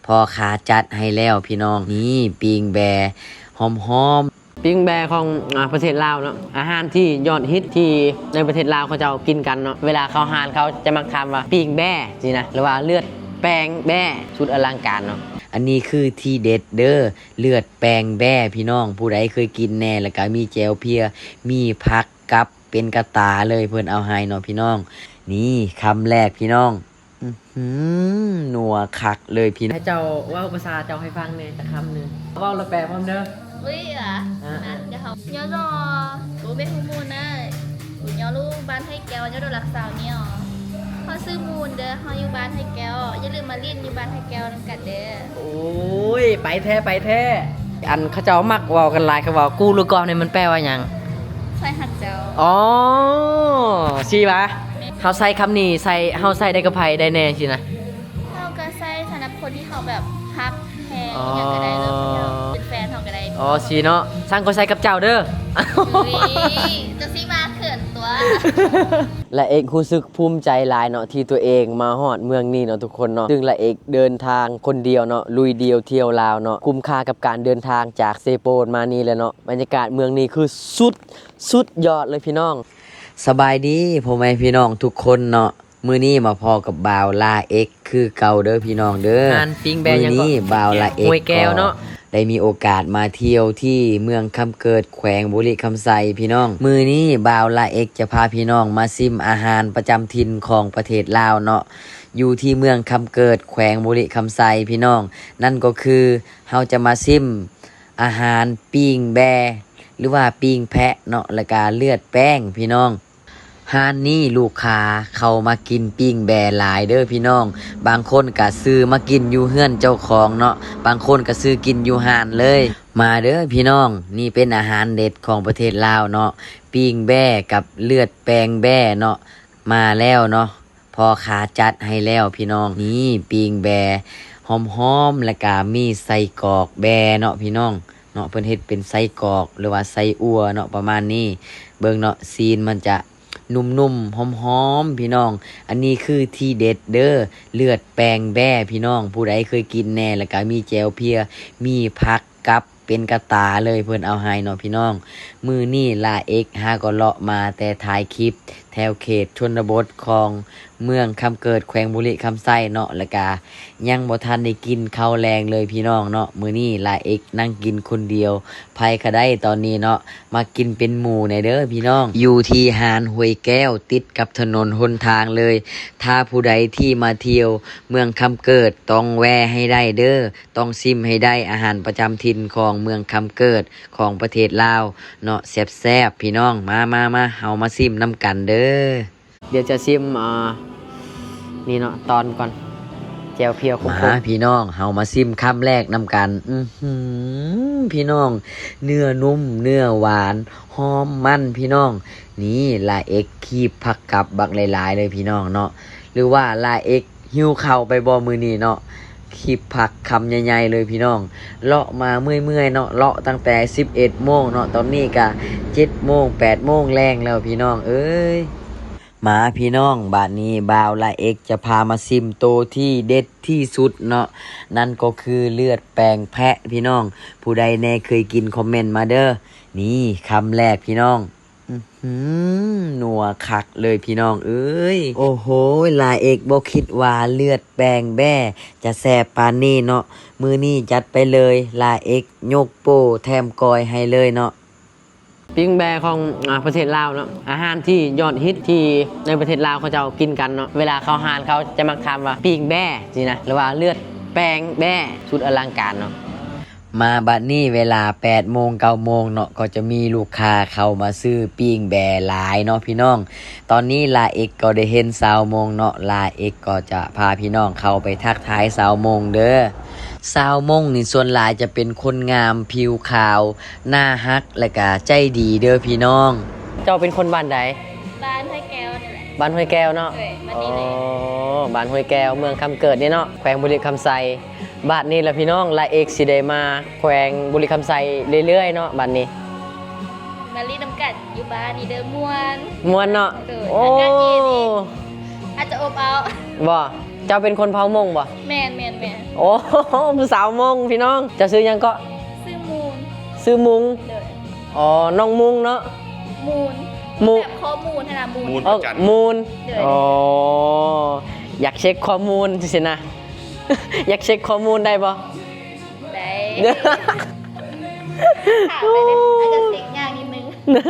ພໍ່ຄ້າຈັດໃຫ້ແລ້ວພີ່ນ້ອງ. ນີ້ປີ້ງແບ້ຫອມໆ. ປີ້ງແບ້ຂອງ ອາ ປະເທດລາວເນາະ, ອາຫານທີ່ຍອດຮິດທີ່ໃນປະເທດລາວເຂົາເຈົ້າກິນກັນເນາະ. ເວລາເຂົ້າຮ້ານເຂົາຈະມັກຖາມວ່າ ປີ້ງແບ້ຊີ້ນະ ຫຼືວ່າເລືອດແປງແບ້ ສຸດອະລັງການເນາະ. ອັນນີ້ຄືທີເດັດເດີ້ ເລືອດແປງແບ້ພີ່ນ້ອງ. ຜູ້ໃດເຄີຍກິນແດ່? ແລ້ວກະມີແຈ່ວເພຍ ມີຜັກກັບ ເປັນກະຕາເລີຍ ເພິ່ນເອົາໃຫ້ເນາະພີ່ນ້ອງ. ນີ້ຄຳແລກພີ່ນ້ອງ. ອືຫື ນົວຄັກເລີຍພີ່ນ້ອງ. ໃຫ້ເຈົ້າເວົ້າພາສາເຈົ້າໃຫ້ຟັງແດ່ຈັກຄຳໜຶ່ງ. ເວົ້າແລ້ວແປພ້ອມເດີ້. ເອີຍ ອ່າ ນະ ດຽວເຮົາ ຍອລໍ ໂອເມຮຸມູນເອີຍ ກູຍໍລູບ້ານຫ້ວຍແກ້ວ ຍອລໍລັກຊາວນີ້. ເຮົາຊື່ມູນເດີ້ ເຮົາຢູ່ບ້ານຫ້ວຍແກ້ວ ຢ່າລືມມາຫຼິ້ນຢູ່ບ້ານຫ້ວຍແກ້ວນຳກັນເດີ້. ໂອ້ຍ ໄປແທ້ ໄປແທ້. ອັນເຂົາເຈົ້າມັກເວົ້າກັນຫຼາຍ ເຂົາເວົ້າ ກູຫຼືກອມນີ້ມັນແປວ່າຫຍັງ? ຂ້ອຍຮັກເຈົ້າ. ອໍ ຊີ້ຫວາ? ແມ່ນ. ເຮົາໃຊ້ຄຳນີ້ ໃຊ້ ເຮົາໃຊ້ໄດ້ກັບໃຜໄດ້ແດ່ຊີ້ນະ? ເຮົາກໍໃຊ້ສຳລັບຄົນທີ່ເຮົາແບບຮັກແຮງ ອໍ ອີ່ຫຍັງກໍໄດ້ ຫຼືເປັນແຟນເຮົາກໍໄດ້. ອໍ ຊີ້ເນາະ. ຊັ້ນກໍໃຊ້ກັບເຈົ້າເດີ້. ເອີຍ ເຈົ້າຊິວ່າເຂີນຕົວະ. ລາເອັກຮູ້ສຶກພູມໃຈຫຼາຍເນາະ ທີ່ຕົວເອງມາຮອດເມືອງນີ້ເນາະທຸກຄົນເນາະ. ຊຶ່ງລາເອັກເດີນທາງຄົນດຽວເນາະ ລຸຍດຽວທ່ຽວລາວເນາະ. ຄຸ້ມຄ່າກັບການເດີນທາງຈາກເຊໂປນມານີ້ແຫຼະເນາະ. ບັນຍາກາດເມືອງນີ້ຄືສຸດ ສຸດຍອດເລີຍພີ່ນ້ອງ. ສະບາຍດີພໍ່ແມ່ພີ່ນ້ອງທຸກຄົນເນາະ. ມື້ນີ້ມາພໍ້ກັບບ່າວລາເອັກຄືເກົ່າເດີ້ພີ່ນ້ອງເດີ້. ຮ້ານປີ້ງແບ້ຫຍັງເກາະ? ມື້ນີ້ບ່າວລາເອັກ ຫ້ວຍແກ້ວເນາະ ກໍໄດ້ມີໂອກາດມາທ່ຽວທີ່ເມືອງຄຳເກີດ ແຂວງບໍລິຄຳໄຊພີ່ນ້ອງ. ມື້ນີ້ບ່າວລາເອັກຈະພາພີ່ນ້ອງມາຊິມອາຫານປະຈຳຖິ່ນຂອງປະເທດລາວເນາະ ຢູ່ທີ່ເມືອງຄຳເກີດ ແຂວງບໍລິຄຳໄຊພີ່ນ້ອງ. ນັ້ນກໍຄືເຮົາຈະມາຊິມອາຫານປີ້ງແບ້ ຫຼືວ່າປີ້ງແພະເນາະ ແລ້ວກະເລືອດແປງພີ່ນ້ອງ. ຮ້ານນີ້ລູກຄ້າເຂົ້າມາກິນປີ້ງແບ້ຫຼາຍເດີ້ພີ່ນ້ອງ. ບາງຄົນກະຊື້ມາກິນຢູ່ເຮືອນເຈົ້າຂອງເນາະ, ບາງຄົນກະຊື້ກິນຢູ່ຮ້ານເລີຍ. ມາເດີ້ພີ່ນ້ອງ, ນີ້ເປັນອາຫານເດັດຂອງປະເທດລາວເນາະ, ປີ້ງແບ້ກັບເລືອດແປງແບ້ເນາະ. ມາແລ້ວເນາະ, ພໍ່ຄ້າຈັດໃຫ້ແລ້ວພີ່ນ້ອງ. ນີ້ປີ້ງແບ້ຫອມໆ ແລ້ວກະມີໄສ້ກອກແບ້ເນາະພີ່ນ້ອງ. ເນາະ ເພິ່ນເຮັດເປັນໄສ້ກອກ ຫຼືວ່າໄສ້ອົ່ວເນາະ ປະມານນີ້. ເບິ່ງເນາະ ຊີ້ນມັນຈະນຸ້ມໆ ຫອມໆ ພີ່ນ້ອງ. ອັນນີ້ຄືທີເດັດເດີ້ ເລືອດແປງແບ້ພີ່ນ້ອງ. ຜູ້ໃດເຄີຍກິນແດ່? ແລ້ວກະມີແຈ່ວເພຍ ມີຜັກກັບເປັນກະຕາເລີຍ ເພິ່ນເອົາໃຫ້ເນາະພີ່ນ້ອງ. ມື້ນີ້ລາເອັກຫາກໍເລາະມາແຕ່ຖ່າຍຄລິບແຖວເຂດຊົນນະບົດຂອງເມືອງຄຳເກີດ ແຂວງບໍລິຄຳໄຊເນາະ ແລ້ວກະ ຍັງບໍ່ທັນໄດ້ກິນເຂົ້າແລງເລີຍພີ່ນ້ອງເນາະ. ມື້ນີ້ລາເອັກນັ່ງກິນຄົນດຽວ, ໃຜກະໄດ້ຕອນນີ້ເນາະ, ມາກິນເປັນໝູ່ແດ່ເດີ້ພີ່ນ້ອງ. ຢູ່ທີ່ຮ້ານຫ້ວຍແກ້ວ ຕິດກັບຖະໜົນຫົນທາງເລີຍ. ຖ້າຜູ້ໃດທີ່ມາທ່ຽວເມືອງຄຳເກີດ ຕ້ອງແວ່ໃຫ້ໄດ້ເດີ້, ຕ້ອງຊິມໃຫ້ໄດ້ ອາຫານປະຈຳຖິ່ນຂອງເມືອງຄຳເກີດ ຂອງປະເທດລາວເນາະ, ແຊບໆ ພີ່ນ້ອງ. ມາ ມາ ມາ ເຮົາມາຊິມນຳກັນເດີ້. ດຽວຈະຊິມ ອ່າ ນີ້ເນາະ ຕອນກ່ອນ ແຈ່ວພຽວຄົມໆ. ມາພີ່ນ້ອງ, ເຮົາມາຊິມຄຳແລກນຳກັນ. ອືຫື ພີ່ນ້ອງ, ເນື້ອນຸ້ມ ເນື້ອຫວານ ຫອມມັນ ພີ່ນ້ອງ. ນີ້ລາເອັກຄີບຜັກກັບບັກຫຼາຍໆເລີຍພີ່ນ້ອງເນາະ. ຫຼືວ່າລາເອັກຫິວເຂົ້າໄປບໍ່ມື້ນີ້ເນາະ? ຄີບຜັກຄຳໃຫຍ່ໆເລີຍພີ່ນ້ອງ. ເລາະມາເມື່ອຍໆເນາະ, ເລາະຕັ້ງແຕ່ສິບເອັດໂມງເນາະ, ຕອນນີ້ກະເຈັດໂມງ ແປດໂມງແລງແລ້ວພີ່ນ້ອງເອີຍ. ມາພີ່ນ້ອງ, ບາດນີ້ບ່າວລາເອັກຈະພາມາຊິມໂຕທີ່ເດັດທີ່ສຸດເນາະ, ນັ້ນກໍຄືເລືອດແປງແພະພີ່ນ້ອງ. ຜູ້ໃດແດ່ເຄີຍກິນ ຄອມເມັນມາເດີ້. ນີ້ຄຳແລກພີ່ນ້ອງ. ອືຫື ນົວຄັກເລີຍພີ່ນ້ອງເອີຍ. ໂອ້ໂຫ ລາເອັກບໍ່ຄິດວ່າເລືອດແປງແບ້ຈະແຊບປານນີ້ເນາະ. ມື້ນີ້ຈັດໄປເລີຍ, ລາເອັກຍົກໂປ້ແຖມກ້ອຍໃຫ້ເລີຍເນາະ. ປີ້ງແບ້ຂອງ ອາ ປະເທດລາວເນາະ, ອາຫານທີ່ຍອດຮິດທີ່ໃນປະເທດລາວເຂົາເຈົ້າກິນກັນເນາະ. ເວລາເຂົ້າຮ້ານເຂົາຈະມັກຖາມວ່າ ປີ້ງແບ້ຊີ້ນະ ຫຼືວ່າເລືອດແປງແບ້ ສຸດອະລັງການເນາະ. ມາບັດນີ້ເວລາແປດໂມງ ເກົ້າໂມງເນາະ, ກໍຈະມີລູກຄ້າເຂົ້າມາຊື້ປີ້ງແບ້ຫຼາຍເນາະພີ່ນ້ອງ. ຕອນນີ້ລາເອັກກໍໄດ້ເຫັນຊາວມົ້ງເນາະ, ລາເອັກກໍຈະພາພີ່ນ້ອງເຂົ້າໄປທັກທາຍຊາວມົ້ງເດີ້. ຊາວມົ້ງນີ້ສ່ວນຫຼາຍຈະເປັນຄົນງາມ ຜິວຂາວ ໜ້າຮັກ ແລະກະໃຈດີເດີ້ພີ່ນ້ອງ. ເຈົ້າເປັນຄົນບ້ານໃດ? ບ້ານຫ້ວຍແກ້ວນີ້ແຫຼະ. ບ້ານຫ້ວຍແກ້ວເນາະ? ໂດຍ ບ້ານນີ້ເລີຍ. ອໍ ບ້ານຫ້ວຍແກ້ວ ເມືອງຄຳເກີດນີ້ເນາະ ແຂວງບໍລິຄຳໄຊ. ບາດນີ້ລະພີ່ນ້ອງ ລາເອັກຊິໄດ້ມາແຂວງບໍລິຄຳໄຊເລື້ອຍໆເນາະ ບາດນີ້. ມາຫຼິ້ນນຳກັນຢູ່ບ້ານນີ້ເດີ້ ມ່ວນ. ມ່ວນເນາະ? ໂດຍ. ໂອ້ ອາກາດເຢັນອີກ ອາດຈະອົບເອົາ. ບໍ່? ເຈົ້າເປັນຄົນເຜົ່າມົ້ງບໍ່? ແມ່ນ ແມ່ນ ແມ່ນ. ໂອ້ ຜູ້ສາວມົ້ງພີ່ນ້ອງ. ເຈົ້າຊື່ຫຍັງເກາະ? ຊື່ມູນ. ຊື່ມຸງ. ໂດຍ. ອໍ ນ້ອງມຸງເນາະ. ມູນ. ມູນ. ແບບຂໍ້ມູນຫັ້ນນະ ມູນ. ມູນ. ເອີ ພະຈັນ. ມູນ. ໂດຍ. ອໍ ຢາກເຊັກຂໍ້ມູນຊີ້ນະ. ຢາກເຊັກຂໍ້ມູນໄດ້ບໍ່? ໄດ້. ຖາມໄປເລີຍ. ອາດຈະເຊັກຍາກນິດໜຶ່ງ.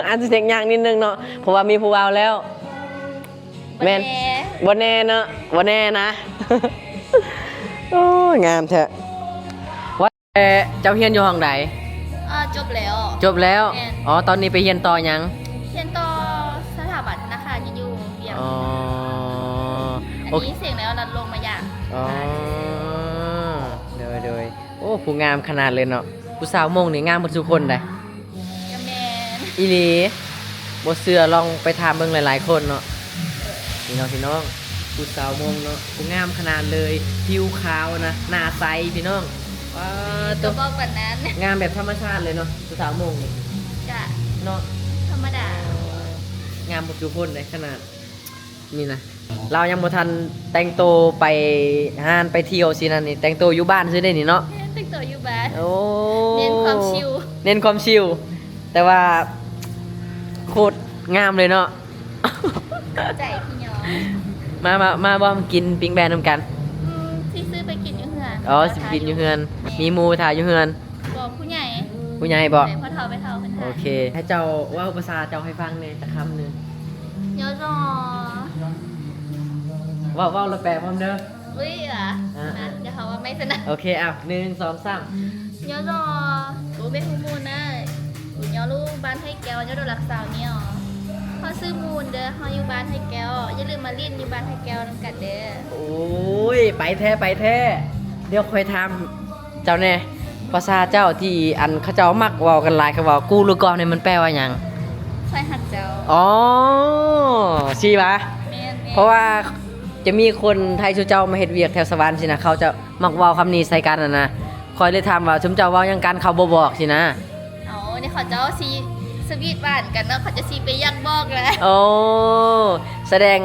ອາດຈະເຊັກຍາກນິດໜຶ່ງເນາະ ເພາະວ່າມີຜູ້ບ່າວແລ້ວ. ແມ່ນ. ບໍ່ແນ່ ບໍ່ແນ່ເນາະ ບໍ່ແນ່ນະ. ໂອ້ຍ ງາມແທ້. ວ່າແຕ່ເຈົ້າຮຽນຢູ່ຫ້ອງໃດ? ອ່າ ຈົບແລ້ວ. ຈົບແລ້ວ? ແມ່ນ. ອໍ ຕອນນີ້ໄປຮຽນຕໍ່ຫຍັງ? ຮຽນຕໍ່ສະຖາບັນທະນາຄານຢູ່ວຽງ. ອໍ ອັນນີ້ເສັງແລ້ວ ລັດລົງມາຢາກ. ອໍ ໂດຍ ໂດຍ. ໂອ້ ຜູ້ງາມຂະໜາດເລີຍເນາະ. ຜູ້ສາວມົ້ງນີ້ງາມເບິດສູ່ຄົນໃດ໋. ກະແມ່ນ. ອີ່ຫຼີ? ບໍ່ເຊື່ອລອງໄປຖາມເບິ່ງຫຼາຍໆຄົນເນາະ. ເອີ ນີ້ເນາະ ພີ່ນ້ອງ ຜູ້ສາວມົ້ງເນາະ ຜູ້ງາມຂະໜາດເລີຍ ຜິວຂາວນະ ໜ້າໃສພີ່ນ້ອງ. ປາດໂທ້ ກະບໍ່ປານນັ້ນ ງາມແບບທຳມະຊາດເລີຍເນາະ ຜູ້ສາວມົ້ງນີ້. ກະເນາະ ທຳມະດາ. ງາມເບິດສູ່ຄົນໃດ໋ ຂະໜາດ ນີ້ນະ ລາວຍັງບໍ່ທັນແຕ່ງໂຕໄປຮ້ານໄປທ່ຽວຊີ້ນະ ນີ້ແຕ່ງໂຕຢູ່ບ້ານຊື່ເດ້ນີ້ເນາະ. ແມ່ນ ແຕ່ງໂຕຢູ່ບ້ານ. ໂອ້ ເນັ້ນຄວາມຊິວ ເນັ້ນຄວາມຊິວ ແຕ່ວ່າໂຄດງາມເລີຍເນາະ. ຂອບໃຈພີ່ນ້ອງ. ມາ ມາ ມາບໍ່ ມາກິນປີ້ງແບນຳກັນ? ອືມ ຊິຊື້ໄປກິນຢູ່ເຮືອນ. ອໍ ຊິໄປກິນຢູ່ເຮືອນ. ມີໝູ່ຖ້າຢູ່ເຮືອນ. ບອກຜູ້ໃຫຍ່. ຜູ້ໃຫຍ່ບໍ? ໃຫ້ພໍ່ເຖົ້າແມ່ເຖົ້າເພິ່ນ. ໂອເຄ ໃຫ້ເຈົ້າເວົ້າພາສາເຈົ້າໃຫ້ຟັງແໜ່ ຈັກຄຳໜຶ່ງ. ຍອດອ. ເວົ້າ ເວົ້າແລ້ວແປພ້ອມເດີ. ອຸ້ຍ ອາ ອາ ດຽວເຮົາເວົ້າໃໝ່ຊັ້ນນະ. ໂອເຄ ເອົາ ໜຶ່ງ ສອງ ສາມ. ຍອດອ. ໂອ ແມ່ນຜູ້ມູນນະ. ໂອ ຍອລູ ບ້ານໄຜ່ແກ້ວ ຍອດອ ລັກຊາວນີ້ອ. ເຮົາຊື່ມູນເດີ ເຮົາຢູ່ບ້ານໄຜ່ແກ້ວ ຢ່າລືມມາຫຼິ້ນຢູ່ບ້ານໄຜ່ແກ້ວນຳກັນເດີ. ໂອ້ຍ ໄປແທ້ ໄປແທ້. ດຽວຂ້ອຍຖາມ ເຈົ້າແດ່ ພາສາເຈົ້າທີ່ອັນເຂົາເຈົ້າມັກເວົ້າກັນຫຼາຍ ເຂົາເວົ້າກູລູກອມນີ້ ມັນແປວ່າຫຍັງ? ຂ້ອຍຮັກເຈົ້າ. ອໍ ຊີ້ຫວາ? ແມ່ນໆ. ເພາະວ່າຈະມີຄົນໄທຊຸມເຈົ້າມາເຮັດວຽກແຖວສະຫວັນຊີ້ນະ ເຂົາຈະມັກເວົ້າຄຳນີ້ໃສ່ກັນຫັ້ນນະ. ຂ້ອຍເລີຍຖາມວ່າຊຸມເຈົ້າເວົ້າຫຍັງກັນ ເຂົາບໍ່ບອກຊີ້ນະ. ອໍ ນີ້ເຂົາເຈົ້າຊິສະຫວີດຫວານກັນເນາະ ເຂົາຈະຊິໄປຢາກບອກແຫຼະ. ໂອ້ ສະແດງ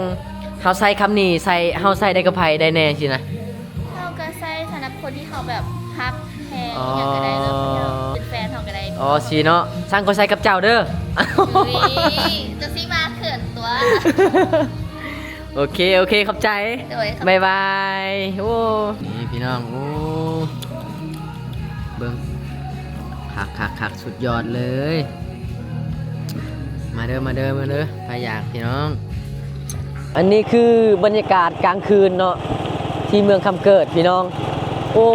ເຮົາໃຊ້ຄຳນີ້ໃສ່ ເຮົາໃຊ້ໄດ້ກັບໃຜໄດ້ແດ່ຊີ້ນະ? ເຮົາກະໃຊ້ສຳລັບຄົນທີ່ເຮົາແບບຮັກແພງ ອໍ ອີ່ຫຍັງກະໄດ້ເລີຍ ເປັນແຟນເຮົາກະໄດ້. ອໍ ຊີ້ເນາະ ຊັ້ນຂ້ອຍໃຊ້ກັບເຈົ້າເດີ. ອຸ້ຍ ເຈົ້າຊິມາເຂີນຕົວະ. ໂອເຄ ໂອເຄ ຂອບໃຈ. ໂດຍ ບາຍບາຍ. ໂອ້ ນີ້ພີ່ນ້ອງ ໂອ້ ເບິ່ງ ຄັກໆໆ ສຸດຍອດເລີຍ. ມາເດີ ມາເດີ ມາເດີ ໃຜຢາກພີ່ນ້ອງ. ອັນນີ້ຄືບັນຍາກາດກາງຄືນເນາະ ທີ່ເມືອງຄຳເກີດພີ່ນ້ອງ. ໂອ້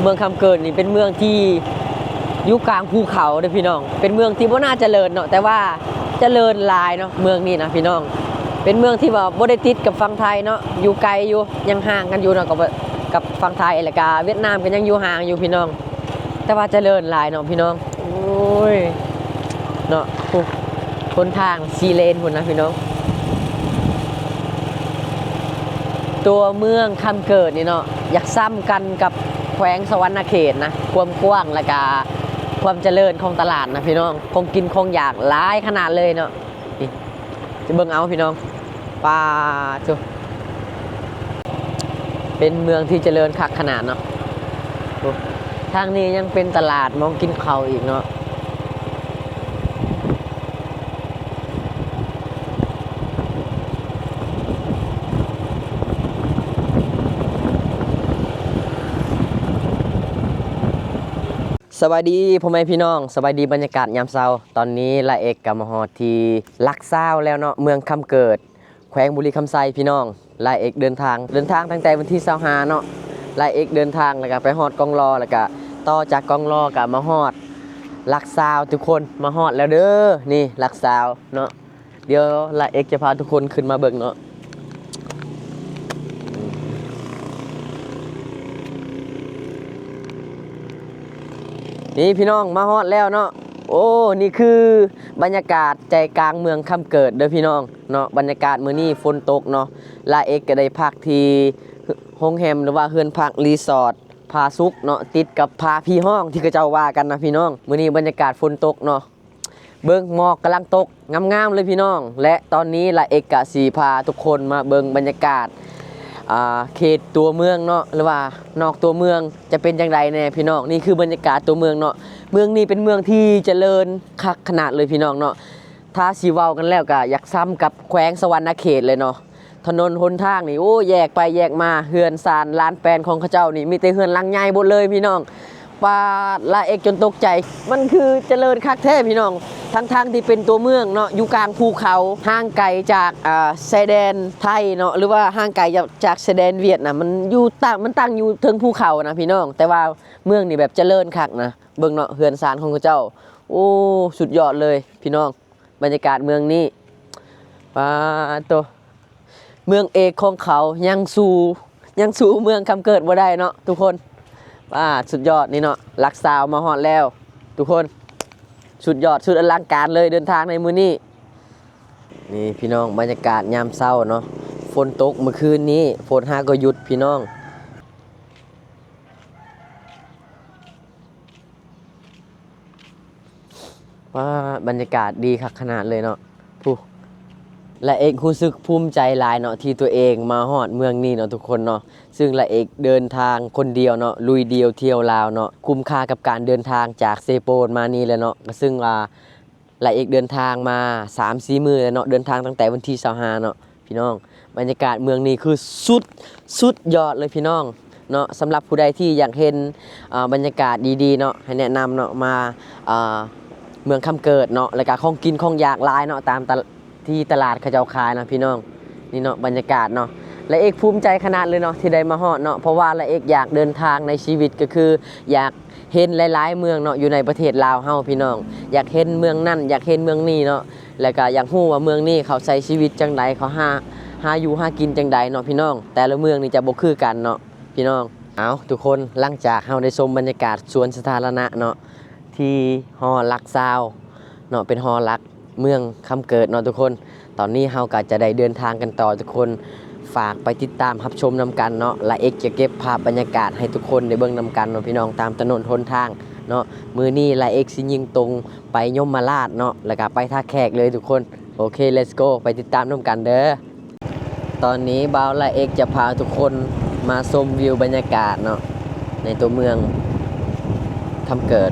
ເມືອງຄຳເກີດນີ້ເປັນເມືອງທີ່ຢູ່ກາງພູເຂົາເດີພີ່ນ້ອງ ເປັນເມືອງທີ່ບໍ່ໜ້າຈະເລີນເນາະ ແຕ່ວ່າຈະເລີນຫຼາຍເນາະ ເມືອງນີ້ນະພີ່ນ້ອງ. ເປັນເມືອງທີ່ວ່າບໍ່ໄດ້ຕິດກັບຝັ່ງໄທເນາະ ຢູ່ໄກຢູ່ ຍັງຫ່າງກັນຢູ່ເນາະ ກັບ ກັບຝັ່ງໄທ ແລ້ວກະຫວຽດນາມກະຍັງຢູ່ຫ່າງຢູ່ພີ່ນ້ອງ. ແຕ່ວ່າຈະເລີນຫຼາຍເນາະພີ່ນ້ອງ. ໂອ້ຍ ເນາະ ໂອ້ ຫົນທາງສີ່ເລນພຸ້ນນະພີ່ນ້ອງ. ຕົວເມືອງຄຳເກີດນີ້ເນາະ ຢາກສ່ຳກັນກັບແຂວງສະຫວັນນະເຂດນະ ຄວາມກວ້າງ ແລ້ວກະຄວາມຈະເລີນຂອງຕະຫຼາດນະພີ່ນ້ອງ. ຂອງກິນຂອງຢາກຫຼາຍຂະໜາດເລີຍເນາະ. ນີ້ ຈະເບິ່ງເອົາພີ່ນ້ອງ. ປາດໂທ້ ເປັນເມືອງທີ່ຈະເລີນຄັກຂະໜາດເນາະ. ໂອ້ ທາງນີ້ຍັງເປັນຕະຫຼາດ ໝ່ອງກິນເຂົ້າອີກເນາະ. ສະບາຍດີພໍ່ແມ່ພີ່ນ້ອງ ສະບາຍດີບັນຍາກາດຍາມເຊົ້າ. ຕອນນີ້ລາເອັກກະມາຮອດທີ່ຫຼັກຊາວແລ້ວເນາະ ເມືອງຄຳເກີດ ແຂວງບໍລິຄຳໄຊພີ່ນ້ອງ. ລາເອັກເດີນທາງ ເດີນທາງຕັ້ງແຕ່ວັນທີຊາວຫ້າເນາະ. ລາເອັກເດີນທາງ ແລ້ວກະໄປຮອດກອງລໍ ແລ້ວກະຕໍ່ຈາກກອງລໍກະມາຮອດຫຼັກຊາວທຸກຄົນ. ມາຮອດແລ້ວເດີ ນີ້ຫຼັກຊາວເນາະ. ດຽວລາເອັກຈະພາທຸກຄົນຂຶ້ນມາເບິ່ງເນາະ. ນີ້ພີ່ນ້ອງ ມາຮອດແລ້ວເນາະ. ໂອ້ ນີ້ຄືບັນຍາກາດໃຈກາງເມືອງຄຳເກີດເດີພີ່ນ້ອງເນາະ. ບັນຍາກາດມື້ນີ້ຝົນຕົກເນາະ. ລາເອັກກະໄດ້ພັກທີ່ໂຮງແຮມ ຫຼືວ່າເຮືອນພັກຣີສອດຜາສຸກເນາະ ຕິດກັບຜາຜີຫ້ອງທີ່ເຂົາເຈົ້າວ່າກັນນະພີ່ນ້ອງ. ມື້ນີ້ບັນຍາກາດຝົນຕົກເນາະ. ເບິ່ງໝອກກຳລັງຕົກງາມໆເລີຍພີ່ນ້ອງ. ແລະຕອນນີ້ລາເອັກກະຊິພາທຸກຄົນມາເບິ່ງບັນຍາກາດ ອ່າ ເຂດຕົວເມືອງເນາະ ຫຼືວ່ານອກຕົວເມືອງຈະເປັນຈັ່ງໃດແດ່ພີ່ນ້ອງ. ນີ້ຄືບັນຍາກາດຕົວເມືອງເນາະ. ເມືອງນີ້ເປັນເມືອງທີ່ຈະເລີນຄັກຂະໜາດເລີຍພີ່ນ້ອງເນາະ. ຖ້າຊິເວົ້າກັນແລ້ວກະຢາກສ່ຳກັບແຂວງສະຫວັນນະເຂດເລີຍເນາະ. ຖະໜົນຫົນທາງນີ້ ໂອ້ ແຍກໄປແຍກມາ ເຮືອນຊານລານແປນຂອງເຂົາເຈົ້ານີ້ ມີແຕ່ເຮືອນຫຼັງໃຫຍ່ເບິດເລີຍພີ່ນ້ອງ. ປາດ ລາເອັກຈົນຕົກໃຈ ມັນຄືຈະເລີນຄັກແທ້ພີ່ນ້ອງ. ທັງໆທີ່ເປັນຕົວເມືອງເນາະ ຢູ່ກາງພູເຂົາ ຫ່າງໄກຈາກ ອ່າ ຊາຍແດນໄທເນາະ ຫຼືວ່າຫ່າງໄກຈາກ ຈາກຊາຍແດນຫວຽດນະ ມັນຢູ່ຕັ້ງ ມັນຕັ້ງຢູ່ເທິງພູເຂົານະພີ່ນ້ອງ. ແຕ່ວ່າເມືອງນີ້ແບບຈະເລີນຄັກນະ. ເບິ່ງເນາະ ເຮືອນຊານຂອງເຂົາເຈົ້າ ໂອ້ ສຸດຍອດເລີຍພີ່ນ້ອງ. ບັນຍາກາດເມືອງນີ້ ປາດໂຕ ເມືອງເອກຂອງເຂົາຍັງສູ້ ຍັງສູ້ເມືອງຄຳເກີດບໍ່ໄດ້ເນາະທຸກຄົນ. ປາດ ສຸດຍອດນີ້ເນາະ ຫຼັກຊາວມາຮອດແລ້ວທຸກຄົນ. ສຸດຍອດ ສຸດອະລັງການເລີຍ ເດີນທາງໃນມື້ນີ້. ນີ້ພີ່ນ້ອງ ບັນຍາກາດຍາມເຊົ້າເນາະ. ຝົນຕົກມື້ຄືນນີ້ ຝົນຫາກໍຢຸດພີ່ນ້ອງ. ປາດ ບັນຍາກາດດີຄັກຂະໜາດເລີຍເນາະ. ຜູ້ ລາເອັກຮູ້ສຶກພູມໃຈຫຼາຍເນາະ ທີ່ຕົວເອງມາຮອດເມືອງນີ້ເນາະທຸກຄົນເນາະ. ຊຶ່ງລາເອັກເດີນທາງຄົນດຽວເນາະ ລຸຍດຽວທ່ຽວລາວເນາະ ຄຸ້ມຄ່າກັບການເດີນທາງຈາກເຊໂປນມານີ້ແຫຼະເນາະ. ກະຊຶ່ງວ່າ ລາເອັກເດີນທາງມາສາມສີ່ມື້ແລ້ວເນາະ ເດີນທາງຕັ້ງແຕ່ວັນທີຊາວຫ້າເນາະພີ່ນ້ອງ. ບັນຍາກາດເມືອງນີ້ຄືສຸດ ສຸດຍອດເລີຍພີ່ນ້ອງເນາະ. ສຳລັບຜູ້ໃດທີ່ຢາກເຫັນ ເອີ ບັນຍາກາດດີໆເນາະ ໃຫ້ແນະນຳເນາະ ມາ ເອີ ເມືອງຄຳເກີດເນາະ. ແລ້ວກະຂອງກິນຂອງຢາກຫຼາຍເນາະ ຕາມຕະ ທີ່ຕະຫຼາດເຂົາເຈົ້າຂາຍເນາະພີ່ນ້ອງ. ນີ້ເນາະ ບັນຍາກາດເນາະ ລາເອັກພູມໃຈຂະໜາດເລີຍເນາະ ທີ່ໄດ້ມາຮອດເນາະ. ເພາະວ່າລາເອັກຢາກເດີນທາງໃນຊີວິດ ກໍຄືຢາກ ເຫັນຫຼາຍໆເມືອງເນາະ ຢູ່ໃນປະເທດລາວເຮົາພີ່ນ້ອງ. ຢາກເຫັນເມືອງນັ້ນ ຢາກເຫັນເມືອງນີ້ເນາະ. ແລ້ວກະຢາກຮູ້ວ່າເມືອງນີ້ເຂົາໃຊ້ຊີວິດຈັ່ງໃດ ເຂົາຫາ ຫາຢູ່ຫາກິນຈັ່ງໃດເນາະພີ່ນ້ອງ. ແຕ່ລະເມືອງນີ້ຈະບໍ່ຄືກັນເນາະພີ່ນ້ອງ. ເອົາ ທຸກຄົນ ຫຼັງຈາກເຮົາໄດ້ຊົມບັນຍາກາດສວນສາທາລະນະເນາະ ທີ່ຫໍຫຼັກຊາວເນາະ ເປັນຫໍຫຼັກ ເມືອງຄຳເກີດເນາະທຸກຄົນ. ຕອນນີ້ເຮົາກໍຈະໄດ້ເດີນທາງກັນຕໍ່ທຸກຄົນ. ຝາກໄປຕິດຕາມຮັບຊົມນຳກັນເນາະ. ລາເອັກຈະເກັບພາບບັນຍາກາດໃຫ້ທຸກຄົນໄດ້ເບິ່ງນຳກັນເນາະພີ່ນ້ອງ ຕາມຖະໜົນຫົນທາງເນາະ. ມື້ນີ້ລາເອັກຊິຍິງຕົງໄປຍົມມະລາດເນາະ ແລ້ວກໍໄປທ່າແຂກເລີຍທຸກຄົນ. ໂອເຄ ເລັດໂກ ໄປຕິດຕາມນຳກັນເດີ. ຕອນນີ້ບ່າວລາເອັກຈະພາທຸກຄົນມາຊົມວິວບັນຍາກາດເນາະ ໃນຕົວເມືອງຄຳເກີດ.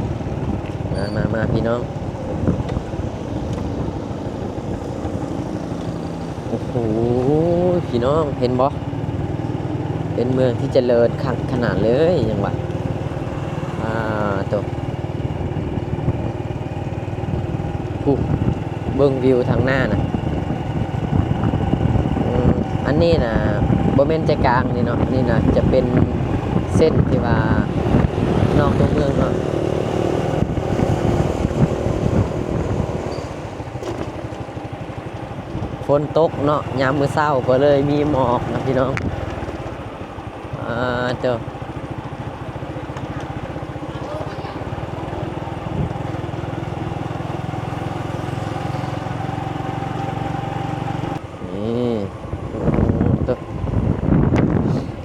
ມາ ມາ ມາ ພີ່ນ້ອງ. ໂອ້ໂຫ ພີ່ນ້ອງເຫັນບໍ່? ເປັນເມືອງທີ່ຈະເລີນຄັກຂະໜາດເລີຍ ຫຍັງວະ. ອ່າ ໂຕ ຜູ້ ເບິ່ງວິວທາງໜ້ານະ. ອືມ ອັນນີ້ນະ ບໍ່ແມ່ນໃຈກາງນີ້ເນາະ. ນີ້ນະຈະເປັນເສັ້ນທີ່ວ່ານອກຕົວເມືອງເນາະ. ຝົນຕົກເນາະ ຍາມມື້ເຊົ້າກໍເລີຍມີໝອກນະພີ່ນ້ອງ. ອ່າ ເຈົ້າ ນີ້ ໂອ້ໂຫ ເຈົ້າ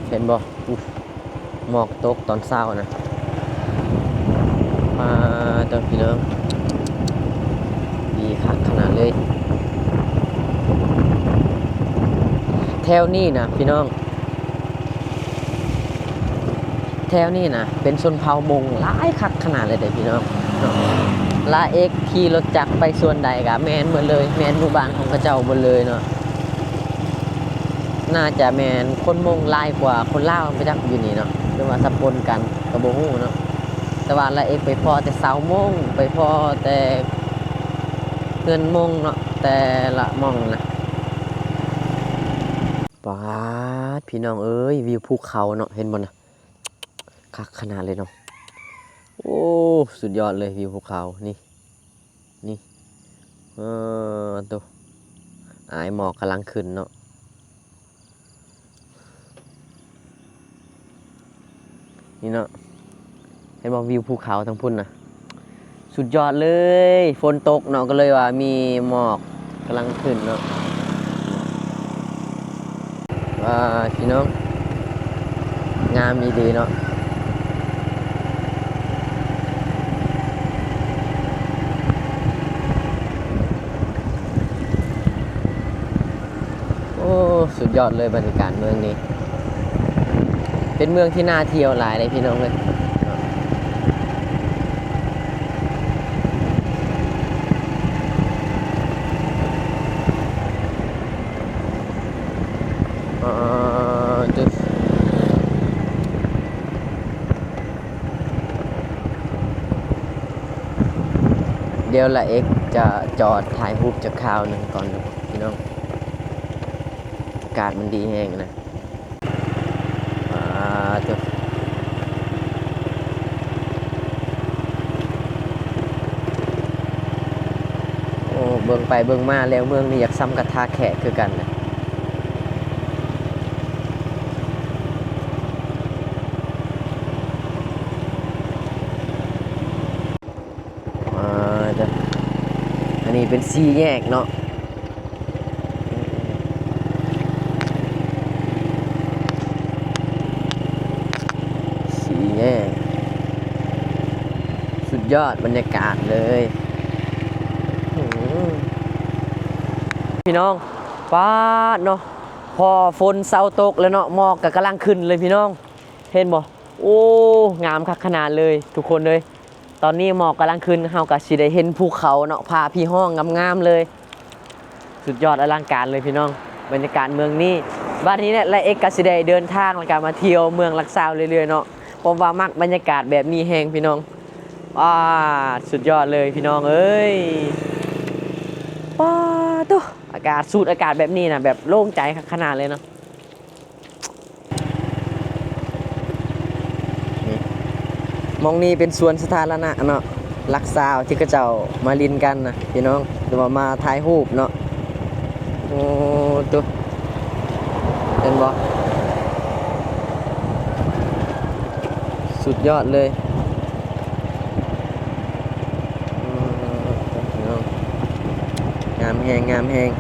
ເຫັນບໍ່? ອຸ້ຍ ໝອກຕົກຕອນເຊົ້ານະ. ປາດໂທ້ ພີ່ນ້ອງ ດີຄັກຂະໜາດເລີຍ. ແຖວນີ້ນະພີ່ນ້ອງ ແຖວນີ້ນະເປັນຊົນເຜົ່າມົ້ງຫຼາຍຄັກຂະໜາດເລີຍເດ້ພີ່ນ້ອງເນາະ. ລາເອັກຂີ່ລົດຈັກໄປສ່ວນໃດກະແມ່ນໝົດເລີຍ ແມ່ນໝູ່ບ້ານຂອງເຂົາເຈົ້າໝົດເລີຍເນາະ. ໜ້າຈະແມ່ນຄົນມົ້ງຫຼາຍກວ່າຄົນລາວໄປຈັກຢູ່ນີ້ເນາະ ຫຼືວ່າສະປົນກັນກໍບໍ່ຮູ້ເນາະ. ແຕ່ວ່າລາເອັກໄປພໍ້ແຕ່ຊາວມົ້ງ ໄປພໍ້ແຕ່ເຮືອນມົ້ງເນາະ ແຕ່ລະໝ່ອງນະ. ປາດ ພີ່ນ້ອງເອີຍ ວິວພູເຂົາເນາະ ເຫັນບໍ່ນະ? ຄັກຂະໜາດເລີຍເນາະ. ໂອ້ ສຸດຍອດເລີຍ ວິວພູເຂົານີ້ ນີ້ ເອີ ໂຕ ອາຍໝອກກຳລັງຂຶ້ນເນາະ. ນີ້ເນາະ ເຫັນບໍ່ ວິວພູເຂົາທາງພຸ້ນນະ ສຸດຍອດເລີຍ. ຝົນຕົກເນາະ ກໍເລີຍວ່າມີໝອກກຳລັງຂຶ້ນເນາະ. ວ້າ ພີ່ນ້ອງ ງາມອີ່ຫຼີເນາະ. ໂອ້ ສຸດຍອດເລີຍ ບັນຍາກາດເມືອງນີ້. ເປັນເມືອງທີ່ໜ້າທ່ຽວຫຼາຍເດ້ພີ່ນ້ອງເອີຍ. ດຽວລາເອັກຈະຈອດຖ່າຍຮູບຈັກຄາວໜຶ່ງກ່ອນເດີພີ່ນ້ອງ. ອາກາດມັນດີແຮງນະ. ອ່າ ໂອ້ ເບິ່ງໄປເບິ່ງມາແລ້ວ ເມືອງນີ້ຢາກສ່ຳກັບທ່າແຂກຄືກັນນະ. ອ່າ ອັນນີ້ເປັນສີ່ແຍກເນາະ. ສີ່ແຍກ ສຸດຍອດບັນຍາກາດເລີຍ. ອືມ ພີ່ນ້ອງ ປາດເນາະ ພໍຝົນເຊົາຕົກແລ້ວເນາະ ໝອກກໍກຳລັງຂຶ້ນເລີຍພີ່ນ້ອງ ເຫັນບໍ່? ໂອ້ ງາມຄັກຂະໜາດເລີຍທຸກຄົນເອີຍ. ຕອນນີ້ໝອກກຳລັງຂຶ້ນ ເຮົາກໍຊິໄດ້ເຫັນພູເຂົາເນາະ ຜາຜີຫ້ອງງາມໆເລີຍ. ສຸດຍອດອະລັງການເລີຍພີ່ນ້ອງ ບັນຍາກາດເມືອງນີ້. ບັດນີ້ແຫຼະ ລາເອັກກໍຊິໄດ້ເດີນທາງ ແລ້ວກໍມາທ່ຽວເມືອງຫຼັກຊາວເລື້ອຍໆເນາະ ເພາະວ່າມັກບັນຍາກາດແບບນີ້ແຮງພີ່ນ້ອງ. ປາດ ສຸດຍອດເລີຍພີ່ນ້ອງເອີຍ ປາດໂທ້ ອາກາດ ສູດອາກາດແບບນີ້ນະ ແບບໂລ່ງໃຈຄັກຂະໜາດເລີຍເນາະ. ນີ້ ໝ່ອງນີ້ເປັນສວນສາທາລະນະເນາະ ຫຼັກຊາວທີ່ເຂົາເຈົ້າມາຫຼິ້ນກັນນະພີ່ນ້ອງ ຫຼືວ່າມາຖ່າຍຮູບເນາະ. ໂອ້ ໂຕ ເຫັນບໍ່? ສຸດຍອດເລີຍ. ອືມ ພີ່ນ້ອງ ງາມແຮງ ງາມແຮງ.